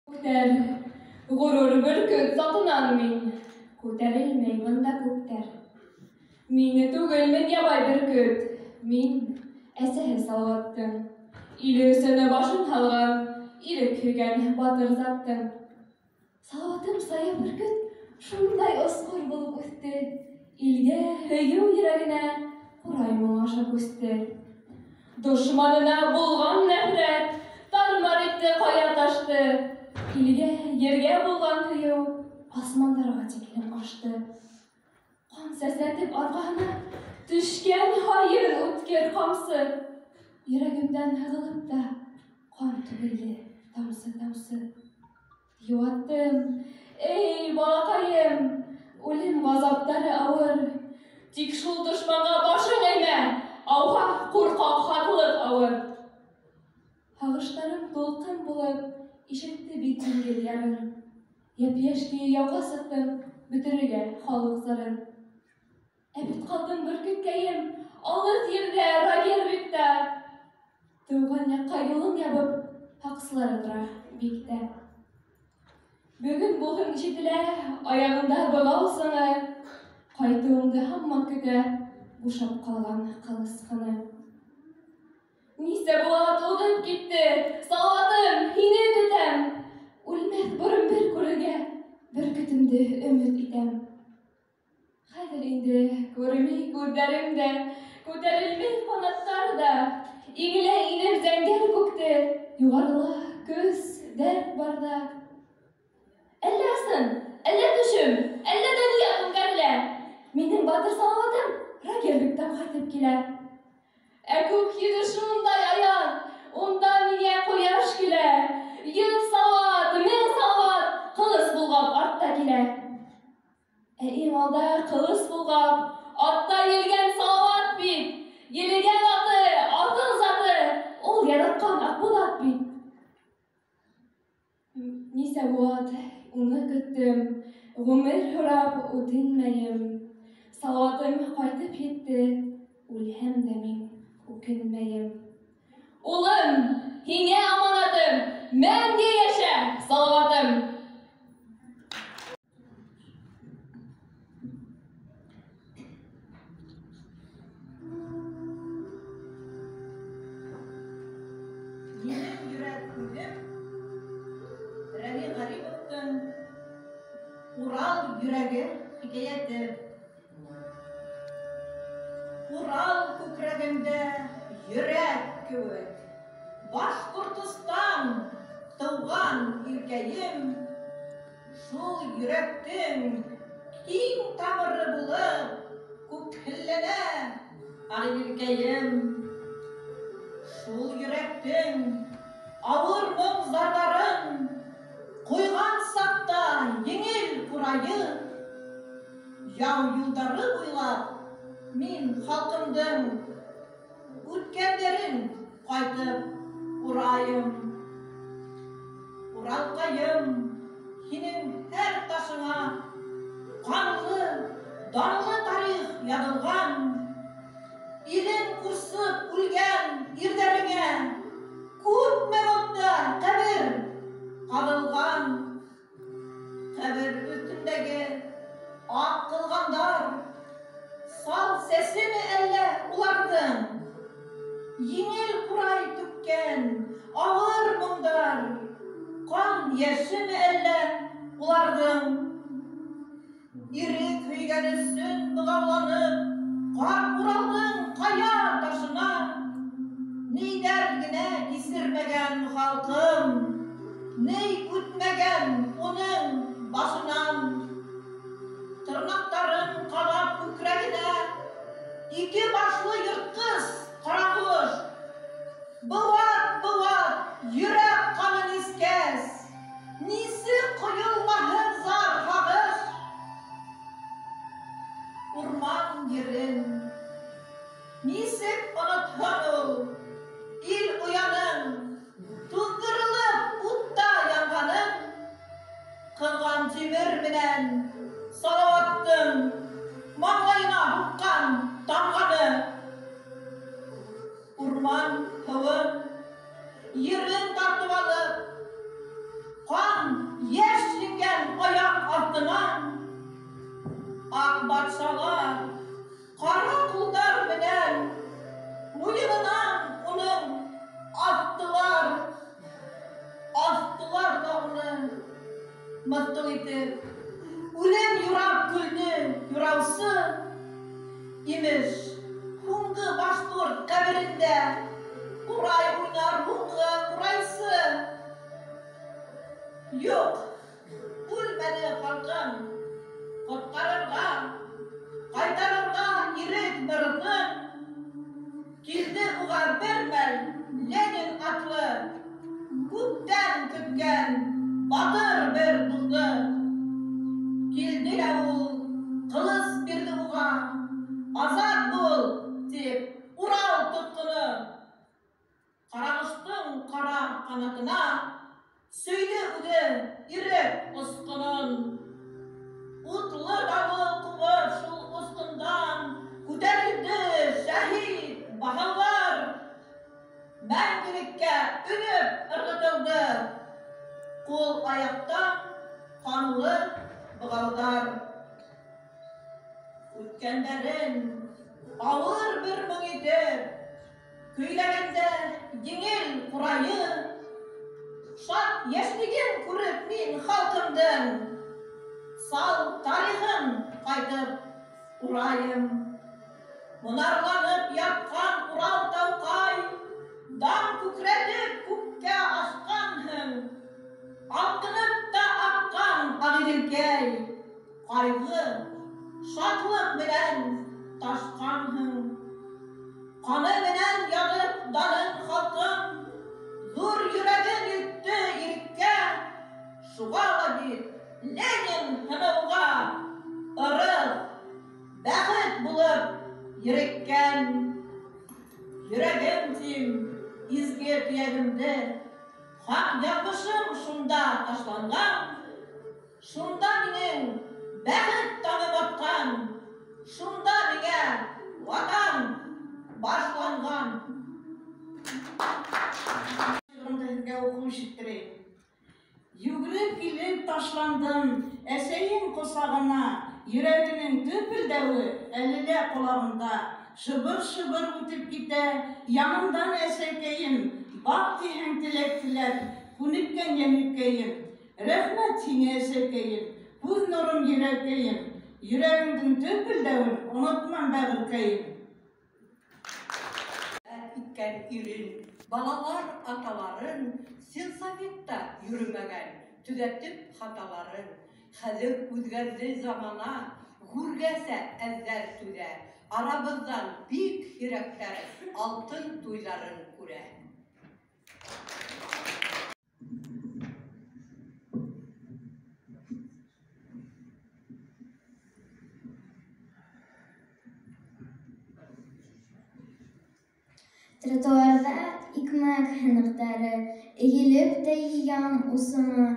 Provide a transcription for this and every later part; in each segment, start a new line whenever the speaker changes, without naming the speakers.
Күтәр, ғорур бөркөт затынан мин, күтәрелмәй бында күптәр. Мине түгелмен ябай бөркөт, мин әсәһе Салауаттың, иле өсөн башын һалған, ирек һөйгән батыр заттың. Салауатым сая бөркөт шундай осҡор булып үҫте, илгә һөйөү йөрәгенә ҡурай моң аша күсте. Дошманына булған нәфрәт тармар итте ҡая ташты, илгә, ергә булған һөйөү асмандарға тиклем ашты. Ҡан сәсрәтеп арҡаһына төшкән һайын үткер ҡамсы, йөрәгемдән һығылып та ҡан түгелде тамсы-тамсы. Йыуаттым, эй, балаҡайым, үлем ғазаптары ауыр, тик шул дошманға башың эймә, ауға ҡурҡаҡ хатлыҡ ауыр. Һағыштарым тулҡын булып ишетте бит диңгеҙ ярын. Йәп-йәш көйө яуға сыҡтым бөтөрөргә халыҡ зарын. Ә бит ҡалдым бөркөткәйем алыҫ ерҙә, Рагервикта. Тыуған яҡҡа юлын ябып, һаҡсылары тора биктә. Бөгөн булһын ишетелә, аяғында бығау сыңы, ҡайтыуыңды һаман көтә бушап ҡалған ҡылыс ҡыны. Нисә быуат уҙып китте, Салауатым, һине көтәм. Үлмәҫ борон бер күрергә бөркөтөмдө өмөт итәм. Хәҙер инде күрмәй күҙҙәрем дә, күтәрелмәй ҡанаттар ҙа. Иңелә инем зәңгәр күкте, юғарыла көс, дәрт барҙа. Әллә ысын, әллә төшөм, әллә донъя түңкәрелә. Минең батыр Салауатым Рагервиктан ҡайтып килә. Ә күк йөҙө шундай аяҙ, унда миңә ҡояш килә. 100 Салауат, 1000 Салауат, ҡылыс болғап артта килә. Ә иң алда ҡылыс болғап, атта елгән Салауат бит. Елегән аты, аҫыл заты, ул яратҡан Аҡбуҙат бит. Нисә быуат уны көттөм, ғүмер һорап үтенмәйем. Салауатым ҡайтып етте, үлһәм дә мин үкенмәйем. Улым, һиңә аманатым, мәңге йәшә, Салауатым!
Минең йөрәк һүҙем Рәми Ғариповтың Урал йөрәге хикәйәте. Урал күкрәгендә йөрәк кеүек, Башҡортостан тыуған илкәйем, шул йөрәктең киң тамыры булып күкһелләнә Ағиҙелкәйем. Шул йөрәктең ауыр моң-зарларын ҡуйған саҡта еңел ҡурайы, яу юлдары буйлап мин халҡымдың үткәндәрен ҡайтып урайым. Уралҡайым, һинең һәр ташыңа ҡанлы, данлы тарих яҙылған, илен ҡурсып үлгән ирҙәреңә күпме бында ҡәбер ҡаҙылған. Ҡәбер өҫтөндәге аҡ ҡылғандар сал сәсеме әллә уларҙың? Еңел ҡурай түккән ауыр моңдар ҡан йәшеме әллә уларҙың? Ирек һөйгән өсөн бығауланып ҡар Уралдың ҡая ташына ниҙәр генә кисермәгән халҡым, ни үтмәгән уның башынан. Тырнаҡтарын ҡаҙап күкрәгенә ике башлы йыртҡыс ҡарағош, быуат-быуат йөрәк ҡанын эскәс, нисек ҡойолмаһын зар һағыш? Урман ерен нисек онотһон ул, ил ояның туҙҙырылып утта янғанын, ҡыҙған тимер менән Салауаттың маңлайына һуҡҡан тамғаны. Урман һыуын ерен тартып алып, ҡан Мыҫҡыл итеп, үлем юрап көлдө юраусы. Имеш, һуңғы башҡорт ҡәберендә ҡурай уйнар һуңғы ҡурайсы. Юҡ, үлмәне халҡым, ҡотҡарырға, ҡайтарырға ирек нырҙын. Килде уға бер мәл Ленин атлы, күптән көткән батыр бер дуҫы. Килде лә ул, ҡылыс бирҙе уға, азат бул, тип Урал тотҡоно. Ҡарағоштоң ҡара ҡанатына сөйҙө үҙе ирек осҡонон. Утлы дауыл ҡубып шул осҡондан күтәрелде шәһит баһауҙар. Мәңгелеккә өнөп ырғытылды ҡул аяҡтан ҡанлы бығауҙар. Үткәндәрен ауыр бер моң итеп көйләгәндә еңел ҡурайы, шат йәшлеген күреп мин халҡымдың сал тарихын ҡайтып урайым. Монарланып ятҡан Урал тауҡай, дан күкрәтеп күккә ашҡанһың. Алҡынып та аҡҡан Ағиҙелкәй, ҡайғы, шатлыҡ менән ташҡанһың. Ҡаны менән яҙып данын халҡым, ҙур йөрәген илтте иреккә. Шуға ла бит Ленин һынауға ырыҫ, бәхет булып ереккән. Йөрәгем тим, изге төйәгемде, хаҡ яҙмышым шунда ташланған. Шунда минең бәхет таңым атҡан, шунда миңә ватан башланған.
Шиғырымды һеҙгә уҡып ишеттерәйем. Йүгереп килеп ташландым әсәйем ҡосағына, йөрәгенең дөпөлдәүе әле лә ҡолағымда. Шыбыр-шыбыр үтеп китә янымдан әсәкәйем, баҡ тиһәң теләк теләп, күнеккән йәнекәйем. Рәхмәт һиңә, әсәкәйем, күҙ нурым йөрәкәйем, йөрәгеңдең дөпөлдәүен онотмам, бәғеркәйем.
Иткән ирен, балалар аталарын, сельсоветта йөрөмәгән, төҙәтеп хаталарын. Хәҙер үҙгәрҙе замана, гүргәсә әҙҙәр түҙә, арабыҙҙан бик һирәктәр алтын туйҙарын күрә.
Тротуарҙа икмәк һыныҡтары эйелеп тә йыям усыма.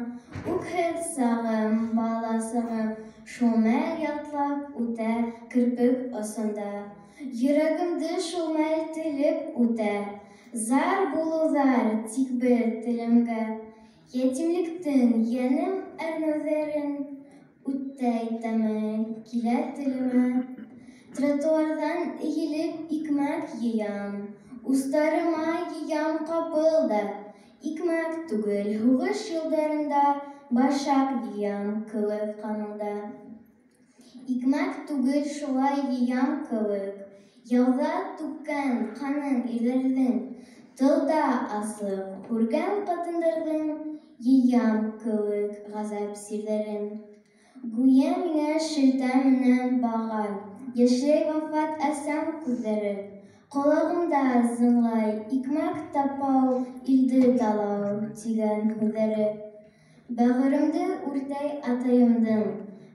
Үкһеҙ сағым, бала сағым, шул мәл ятлап үтә керпек осонда. Йөрәгемде шул мәл телеп үтә. Зар булыуҙар тик бер телемгә. Йәтимлектең йәнем әрнеүҙәрен үтә әйтәме килә телемә. Тротуарҙан эйелеп икмәк йыям, устарыма йыям ҡапыл да. Икмәк түгел һуғыш йылдарында башаҡ йыям кеүек ҡамылда. Икмәк түгел шулай йыям кеүек, яуҙа түккән ҡанын ирҙәрҙең, тылда аслыҡ күргән ҡатындарҙың йыям кеүек ғазап сирҙәрен. Гүйә миңә шелтә менән баға, йәшләй вафат әсәм күҙҙәре. Ҡолағымда зыңлай икмәк тапау, илде талау тигән һүҙҙәре. Бәғеремде үртәй атайымдың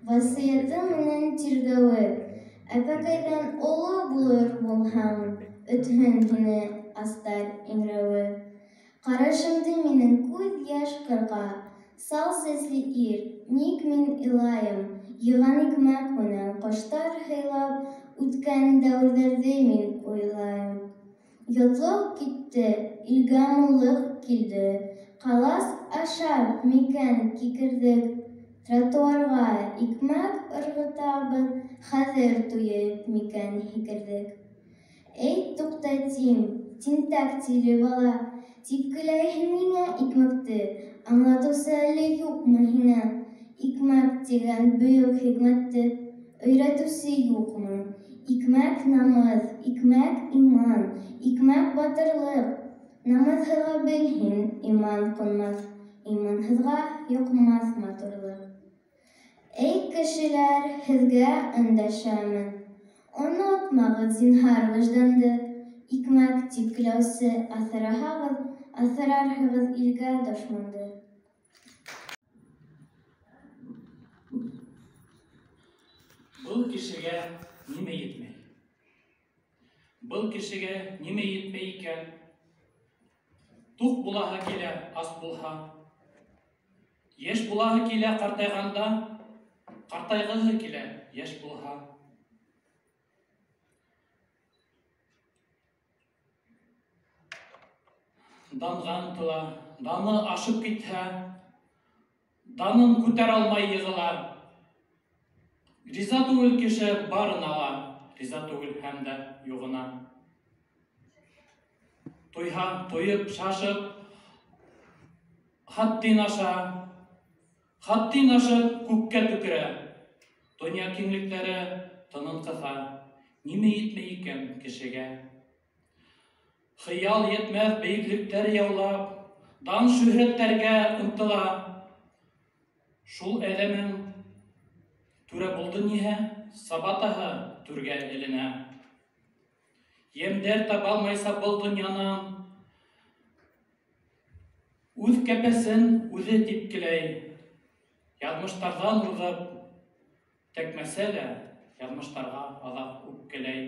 васыяты менән тиргәүе. Әпәкәйҙән оло булыр булһаң, өтһөн һине астар иңрәүе. Ҡарашымды минең күҙ йәш ҡырҡа, сал сәсле ир, ник мин илайым? Йыған икмәк менән ҡоштар һыйлап, үткән дәүерҙәрҙе мин уйлайым. Йотлоҡ китте, илгә муллыҡ килде, ҡалас ашап микән кикерҙек. Тротуарға икмәк ырғытабыҙ, хәҙер туйып микән һикерҙек. Эй, туҡта тим, тинтәк тиле бала, типкеләйһең ниңә икмәкте, аңлатыусы әле юҡмы һиңә? Икмәк тигән бөйөк хикмәтте өйрәтеүсе юҡмы? Икмәк намыҫ, икмәк иман, икмәк батырлыҡ. Намыҫһыҙға бел һин, иман ҡунмаҫ, иманһыҙға йоҡмаҫ матурлыҡ. Эй, кешеләр, һеҙгә өндәшәмен. Онотмағыҙ зинһар выжданды. Икмәк тип келәүсе аҫыраһағыҙ, аҫырарһығыҙ илгә дошманды.
Был кешегә нимә етмәй? Был кешегә нимә етмәй икән? Туҡ булаһы килә, ас булһа. Йәш булаһы килә ҡартайғанда, ҡартайғыһы килә, йәш булһа. Данға ынтыла, даны ашып китһә, данын күтәрә алмай йығыла. Риза түгел кеше барын ала, риза түгел һәм дә юғына. Туйһа, туйып, шашып, хаттин аша, хаттин ашып күккә төкөрә. Донъя киңлектәре тынын ҡыҫа, нимә етмәй икән кешегә? Хыял етмәҫ бейеклектәр яулап, дан шөһрәттәргә ынтыла. Шул әҙәмең түрә булды ниһә, сабатаһы түргә эленә. Емдәр таба алмайса был донъянан, үҙ кәпәсен үҙе типкеләй. Яҙмыштарҙан уҙып, тәкмәсә лә, яҙмыштарға аҙаҡ үпкеләй.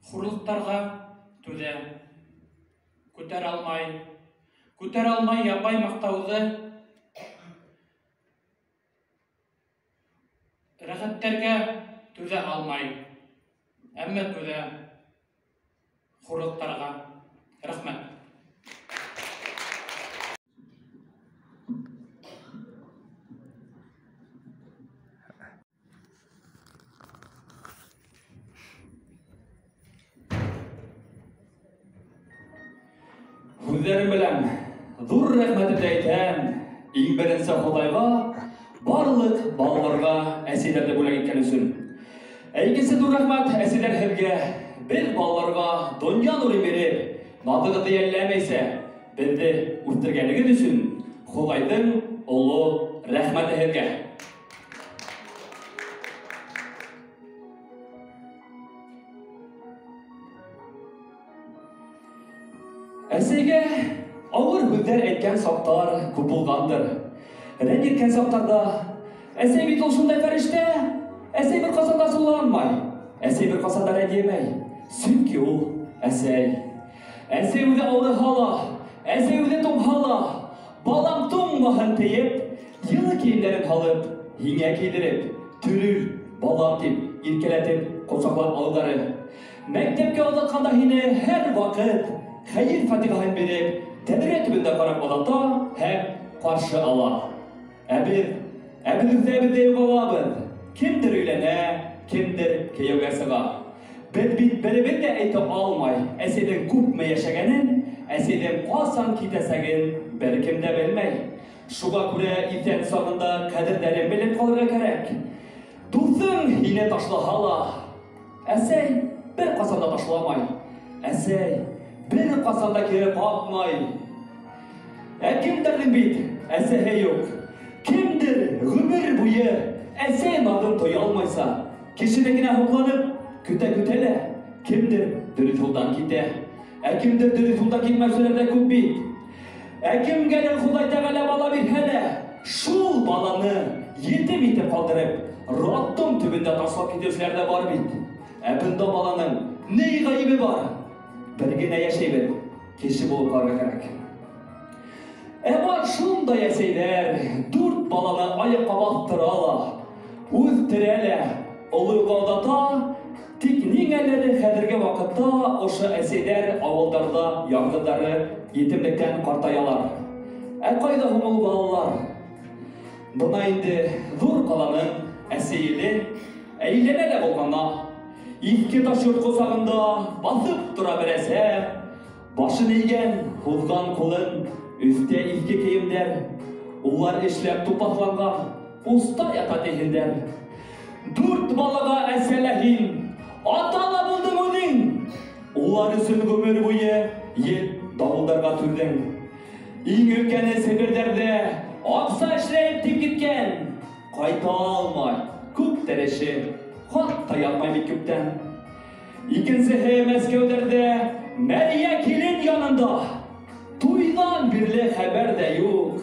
Хурлыҡтарға түҙә, күтәрә алмай, күтәрә алмай ябай маҡтауҙы. Рәхәттәргә түҙә алмай, әммә түҙә хурлыҡтарға. Рәхмәт.
Һүҙҙәрем белән ҙур рәхмәтемде әйтәм. Иң беренсе Хоҙайға, барлыҡ балаларға әсәйҙәрҙе бүләк иткән өсөн. Ә икенсе ҙур рәхмәт әсәйҙәр һеҙгә, беҙ балаларға донъя нурын биреп, наҙығыҙҙы йәлләмәйсә, беҙҙе үҫтергәнегеҙ өсөн Хоҙайҙың оло рәхмәте һеҙгә. Әсәйгә ауыр һүҙҙәр әйткән саҡтар күп булғандыр. Рәнйеткән саҡтарҙа әсәй бит ул шундай фәрештә, әсәй бер ҡасан да асыуланмай, әсәй бер ҡасан да рәнйемәй, сөнки ул әсәй. Әсәй үҙе ауырыһа ла, әсәй үҙе туңһа ла, балам туңмаһын тиеп, йылы кейемдәрен һалып, һиңә кейҙереп, төрөл, балам тип иркәләтеп, ҡосаҡлап алыуҙары. Мәктәпкә оҙатҡанда һине һәр ваҡыт хәйер фатихаһын биреп, тәҙрә төбөндә ҡарап оҙата һәм ҡаршы ала. Ә беҙ үҙебеҙ ҙә юғалабыҙ. Кемдер өйләнә, кемдер кейәүгә сыға. Беҙ бит беребеҙ ҙә әйтә алмай, әсәйҙең күпме йәшәгәнен, әсәйҙең ҡасан китәсәген бер кем дә белмәй. Шуға күрә иҫән сағында ҡәҙерҙәрен белеп ҡалырға кәрәк. Дуҫың һине ташлаһа ла, әсәй бер ҡасан да ташламай. Әсәй бер ҡасан да кире ҡаҡмай. Ә кемдәрҙең бит әсәһе юҡ. Кемдер ғүмер буйы әсәй наҙын тоя алмайса, кешенекенә һоҡланып көтә-көтә лә, кемдер дөрөҫ юлдан китә. Ә кемдер дөрөҫ юлдан китмәүселәр ҙә күп бит. Ә кемгәлер Хоҙай Тәғәлә бала бирһә лә, шул баланы етем итеп ҡалдырып, роддом төбөндә ташлап китеүселәр ҙә бар бит. Ә бында баланың ни ғәйебе бар? Бер генә йәшәйбеҙ, кеше булып ҡалырға кәрәк. Ә бар шундай әсәйҙәр, дүрт баланы аяҡҡа баҫтыра ла, үҫтерә лә, оло юлға оҙата, тик ниңәлер хәҙерге ваҡытта ошо әсәйҙәр ауылдарҙа яңғыҙҙары етемлектән ҡартаялар. Ә ҡайҙа һуң ул балалар? Бына инде ҙур ҡаланың әсәйеле әйләнә лә булғана, иҫке таш йорт ҡосағында баҫып тора бер әсә, башын эйгән, һуҙған ҡулын, өҫтә иҫке кейемдәр, Улар эшләп тупаҫланған, уста ята тиһендәр. 4 балаға әсә лә һин, ата ла булдың үҙең. Улар өсөн ғүмер буйы ел дауылдарға түҙҙең. Иң өлкәне Себерҙәрҙә аҡса эшләйем тип киткән. Ҡайта алмай, күптәр эше, хат та яҙмай бит күптән. Икенсеһе Мәскәүҙәрҙә Мәрйә килен янында. Туйҙан бирле хәбәр ҙә юҡ,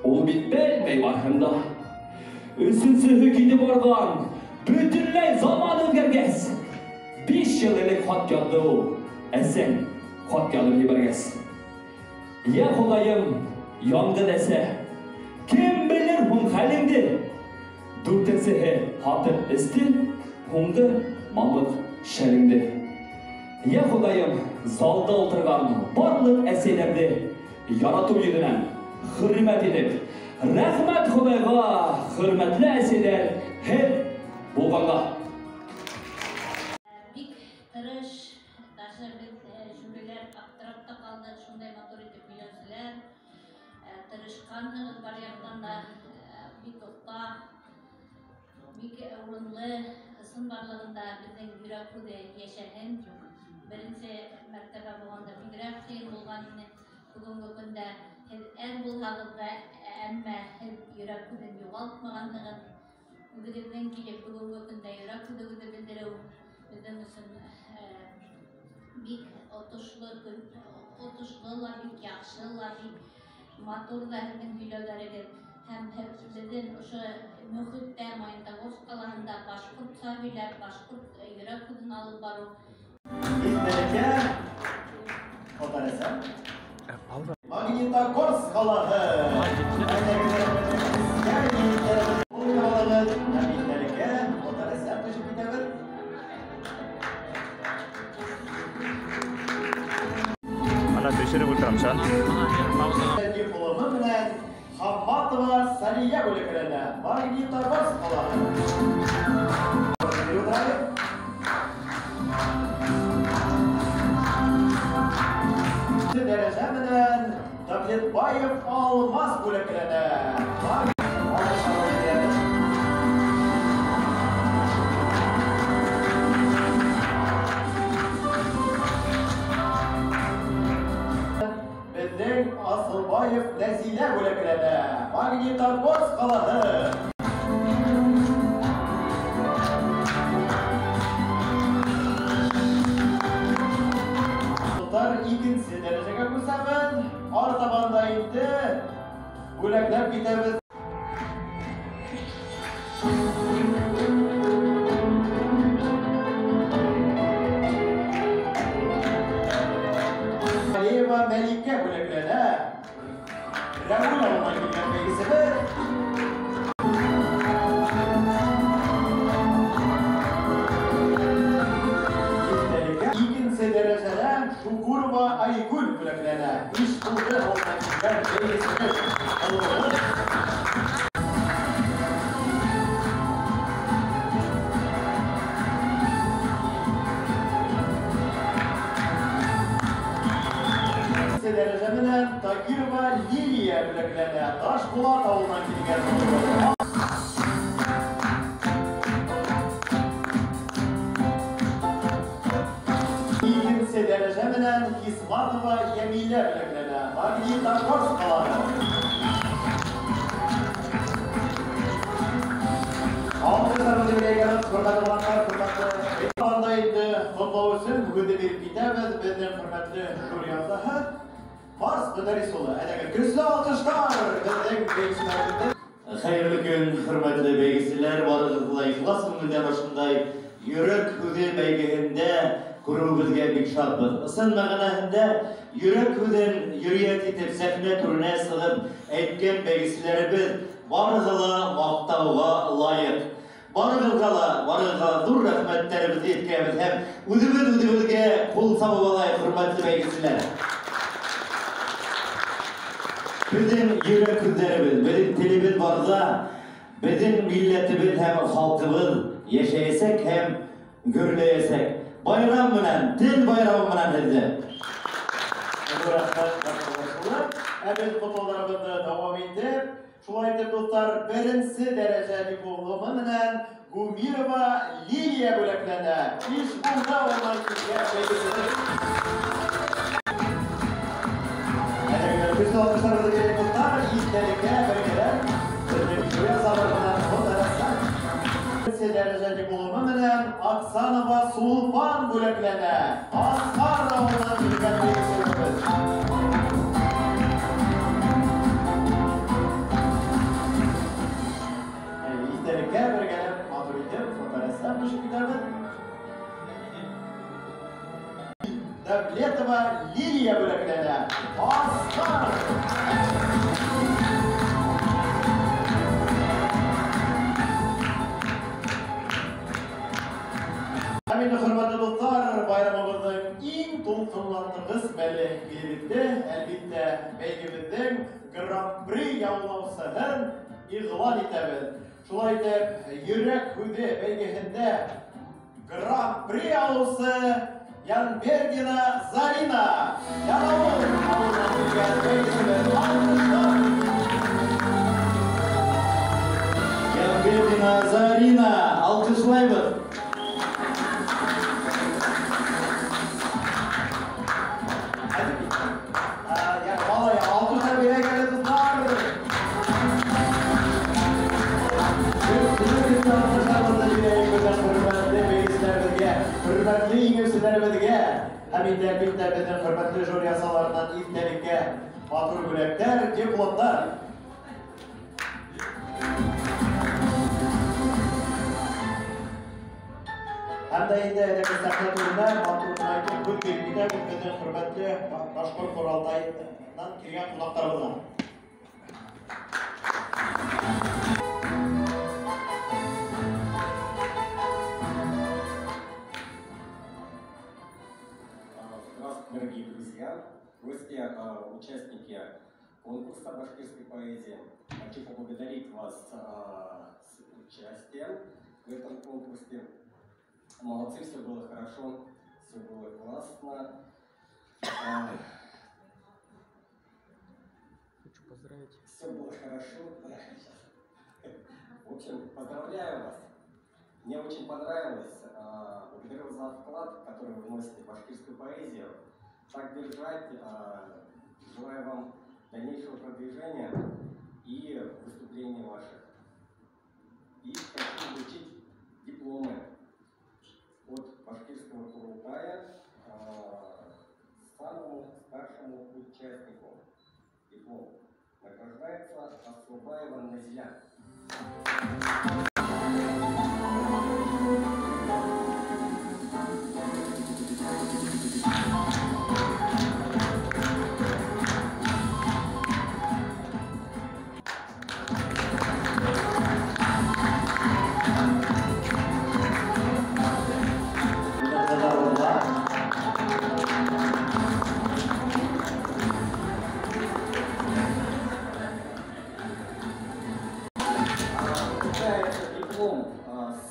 ул бит белмәй барыһын да. Өсөнсөһө китеп барған, бөтөнләй заман үҙгәргәс. 5 йыл элек хат яҙҙы ул, әсәң хат яҙып ебәргәс. Йә Хоҙайым, яңғыҙ әсә, кем белер һуң хәлеңде? 4-нсеһе һатып эсте, һуңғы мамыҡ шәлеңде. Йә Хоҙайым, залда ултырған барлыҡ әсәйләрҙе яратыу йөҙөнән хөрмәт итеп, рәхмәт Хоҙайға, хөрмәтле әсәйләр һеҙ булғанға.
Бик тырыш, даже беҙ жюрилар аптырап та ҡалдыҡ, шундай матур итеп һөйләүселәр, тырышҡанһығыҙ бар яҡтан да, бик оҫта, бик урынлы, ысын барлығында беҙҙең йөрәк һүҙе йәшәһен. Беренсе мәртәбә булғанда бигерәк ҡыйын булған ине. Бөгөнгө көндә һеҙ әҙ булһағыҙ ҙа, әммә һеҙ йөрәк һүҙен юғалтмағанһығыҙ. Үҙегеҙҙең килеп бөгөнгө көндә йөрәк һүҙегеҙҙе белдереү беҙҙең өсөн бик отошло, отошло ла, бик яҡшы ла, бик матур ҙа һеҙҙең һөйләүҙәрегеҙ. Һәм беҙҙең ошо мөхиттә Магнитогорск ҡалаһында башҡортса һөйләп, башҡорт йөрәк һүҙен алып барыу.
Иҫтәлеккә фоторәсем. Магнитогорск ҡалаһы. Һәм иҫтәлеккә фоторәсем төшөп китәбеҙ.
Ана төшөрөп ултырам, Шан.
Дипломы менән Хамматова Сәлиә бүләкләнә. Магнитогорск ҡалаһы. Дәрәжә менән Давлетбаев Алмаз бүләкләнә. Беҙҙең Асылбаев Нәзилә бүләкләнә. Магнитогорск ҡалаһы. Икенсе дәрәжәгә күсәбеҙ. Артабан да инде бүләкләп китәбеҙ. Алиева Мәликә бүләкләнә. Рәүел ауылынан килгән бәйгесебеҙ. Икенсе дәрәжәлә Шукурова Айгүл бүләкләнә. Ишбулды ауылынан килгән бәйгесебеҙ. Дәрәжә менән Тагирова Лилия бүләкләнә. Ташбулат ауылынан килгән. Икенсе дәрәжә менән Хисматова Йәмилә бүләкләнә. Магнитогорск ҡалаһы. Алҡыштарыбыҙҙы бирәйек, хөрмәтле ҡунаҡтар, хөрмәтле. Анда инде ҡотлау өсөн һүҙҙе биреп китәбеҙ беҙҙең хөрмәтле жюри ағзаһы Марс Мөдәррис улы. Әйҙәгеҙ, көслө алҡыштар беҙҙең бәйгеселәребеҙҙе.
Хәйерле көн, хөрмәтле бәйгеселәр, барығыҙҙы ла ихлас күңелдән ошондай йөрәк һүҙе бәйгеһендә күреүебеҙгә бик шатбыҙ. Ысын мәғәнәһендә йөрәк һүҙен йөрөйәт итеп сәхнә түренә сығып әйткән бәйгеселәребеҙ барыһы ла маҡтауға лайыҡ. Барығыҙға ла, барығыҙға ҙур рәхмәттәребеҙҙе еткерәбеҙ һәм үҙебеҙ үҙебеҙгә ҡул сабып алайыҡ, хөрмәтле бәйгеселәр. Беҙҙең йөрәк һүҙҙәребеҙ, беҙҙең телебеҙ барҙа, беҙҙең милләтебеҙ һәм халҡыбыҙ йәшәйәсәк һәм гөрләйәсәк. Байрам менән, тел байрамы менән һеҙҙе.
Ҙур рәхмәт, Марс Мөдәррис улы. Ә беҙ ҡотлауҙарыбыҙҙы дауам итеп, Шулай итеп, дуҫтар, беренсе дәрәжә дипломы менән Гумирова Лилия бүләкләнә. Ишбулды ауылынан килгән бәйгесебеҙ. Әлеге көслө алҡыштарыбыҙҙы бирәйек, дуҫтар, иҫтәлеккә бергәләп беҙҙең жюри ағзалары менән фоторәсем. Беренсе дәрәжә дипломы менән Оксанова Сулпан бүләкләнә. Асҡар ауылынан килгән бәйгесебеҙ. Иҫтәлеккә бергәләп матур итеп фоторәсем төшөп китәбеҙ. Давлетова Лилия бүләкләнә. Асҡар. Һәм инде, хөрмәтле дуҫтар, байрамыбыҙҙың иң тулҡынландырғыс мәле килеп етте. Әлбиттә, бәйгебеҙҙең гран-при яулаусыһын иғлан итәбеҙ. Шулай итеп, йөрәк һүҙе бәйгеһендә гран-при алыусы Янбердина Зарина. Яңауыл ауылынан килгән бәйгесебеҙ. Алҡыштар. Янбердина Зарина, алҡышлайбыҙ. Алҡыштар бирәйек әле, дуҫтар. Алҡыштарыбыҙҙы бирәйек беҙҙең хөрмәтле бәйгеселәребеҙгә, хөрмәтле еңеүселәребеҙгә һәм инде, әлбиттә, беҙҙең хөрмәтле жюри ағзаларынан иҫтәлеккә матур бүләктәр, дипломдар. Һәм дә инде әлеге сәхнә түренә матур гына итеп һүҙ биреп китәбеҙ беҙҙең хөрмәтле башҡорт ҡоролтайынан килгән ҡунаҡтарыбыҙға.
Здравствуйте, дорогие друзья, гости, участники конкурса башкирской поэзии. Хочу поблагодарить вас с участием в этом конкурсе. Молодцы, все было хорошо, все было классно.
Хочу поздравить.
Все было хорошо. В общем, поздравляю вас. Мне очень понравилось. Благодарю вас за вклад, который вы вносите в башкирскую поэзию. Так держать. Желаю вам дальнейшего продвижения и выступлений ваших. И хочу вручить дипломы от башкирского Курултая самому старшему участнику. Диплом награждается Асылбаева Назиля.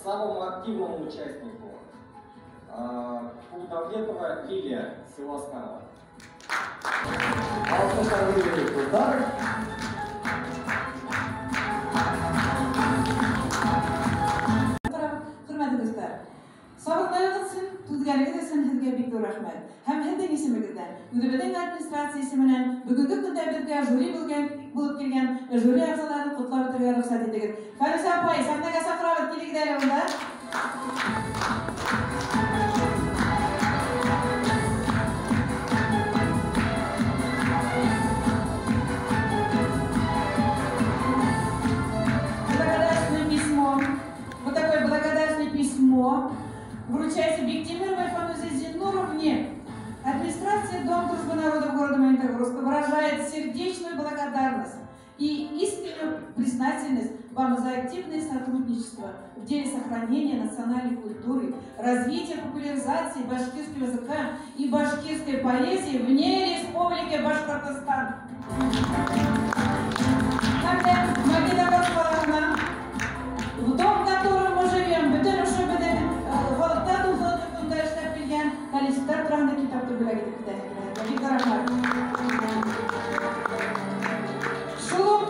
Самому активному участнику Кулдавлетова Лилия, село Скала.
Хөрмәтле дуҫтар, сабырлығығыҙ өсөн, түҙгәнегеҙ өсөн һеҙгә бик ҙур рәхмәт. Һәм һеҙҙең исемегеҙҙән, үҙебеҙҙең администрация исеменән бөгөнгө көндә беҙгә жюри булып килгән жюри ағзаларын ҡотлап үтергә рөхсәт итегеҙ. Фәнүзә апай, сәхнәгә саҡырабыҙ, килегеҙ әле бында. Благодарственное письмо. Вот такое благодарственное письмо вручается Бектимировой Фанузе Зиннуровне. Администрация Дом дружбы народов города Магнитогорска выражает сердечную благодарность и искреннюю признательность вам за активное сотрудничество в деле сохранения национальной культуры, развития популяризации башкирского языка и башкирской поэзии вне Республики Башкортостан. В дом, в котором мы живем, бөтөн ошо беҙҙең халыҡтар дуҫлыҡ йортонда эшләп килгән коллективтар тураһында китапты бүләк итеп китә. Бик рәхмәт. Шул уҡ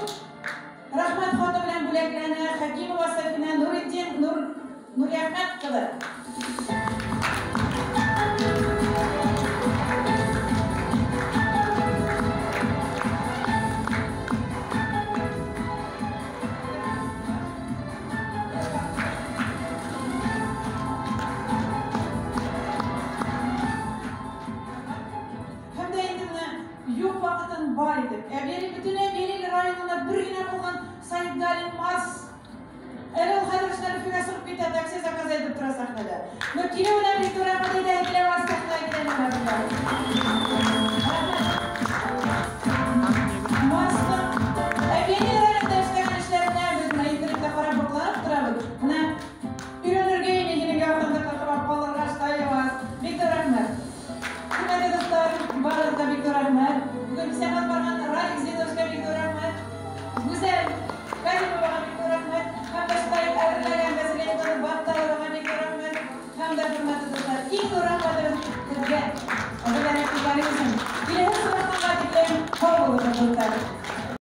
Юҡ ваҡытын бар итеп. Әбйәлил, бөтөн Әбйәлил районында бер генә булған Саидгалин Марс. Әле ул хәҙер эштән Өфөгә сығып китә, такси заказ итеп тора сәхнәдә. Но килеүенә бик ҙур рәхмәт әйтә, килә Марс сәхнәгә килә.